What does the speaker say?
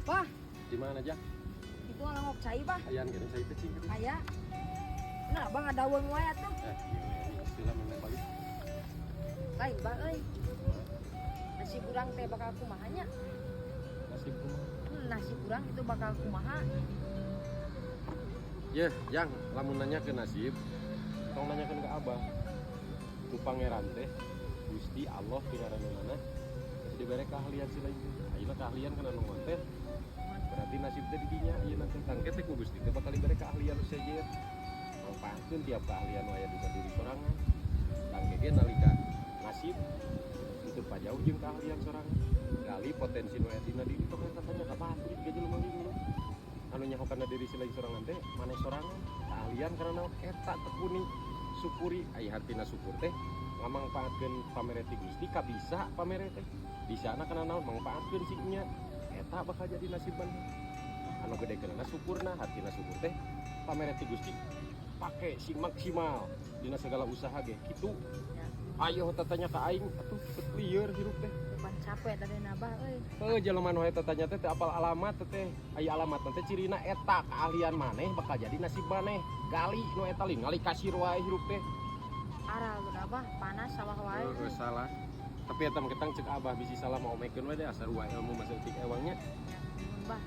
Bah, Di mana aja? Itu ngalongok cai, Bah. Ayan gini saya teh cing. Aya. Nah, Abah ngadaweung wae atuh. Eh, iya, istilah memang balik. Lain, Bah euy. Nasib urang teh bakal kumaha nya? Nasib kumaha? Nasib urang itu bakal kumaha? Yeh, Jang, lamun nanya ke nasib, tong nanyakeun ke Abah. Ku Pangeran teh, Gusti Allah tingaranana geus dibere keahlian si lain teh. Ayeuna keahlian kana nu ngonten. Berarti nasib teh di dinya ayeuna teh tangke teh ku Gusti teh bakal dibere keahlian nu sejen. Mangpaatkeun tiap keahlian nu aya dina diri sorangan. Tangke ge nalika nasib itu pajauh jeung keahlian sorangan. Gali potensi nu aya dina diri, tong eta tanya ka batur ge jelema ge. Anu nyaho kana diri si lain sorangan teh maneh sorangan. Keahlian karena naon eta tekuni, syukuri. Ai hartina syukur teh ngamangpaatkeun pamere ti Gusti ka bisa pamere teh bisa na kana naon mangpaatkeun si nya eta bakal jadi nasib maneh anu gede kana syukurna. Hartina syukur teh pamere ti Gusti pake sing maksimal dina segala usaha ge kitu. Ya. Ayo tatanya ka aing atuh, lieur hirup teh. Depan capek tadi nabah euy. Heuh, jelema nu eta tanya teh teu apal alamat teh. Aya alamat teh cirina eta keahlian maneh bakal jadi nasib maneh. Gali nu eta lin ngali kasir wae hirup teh. Aral tuh, Abah, panas sawah wae. Heeh, salah. Tapi eta mah ketang cek Abah bisi salah mau omekeun we deh, asal wae ilmu masa etik ewangnya. Ya, Bah.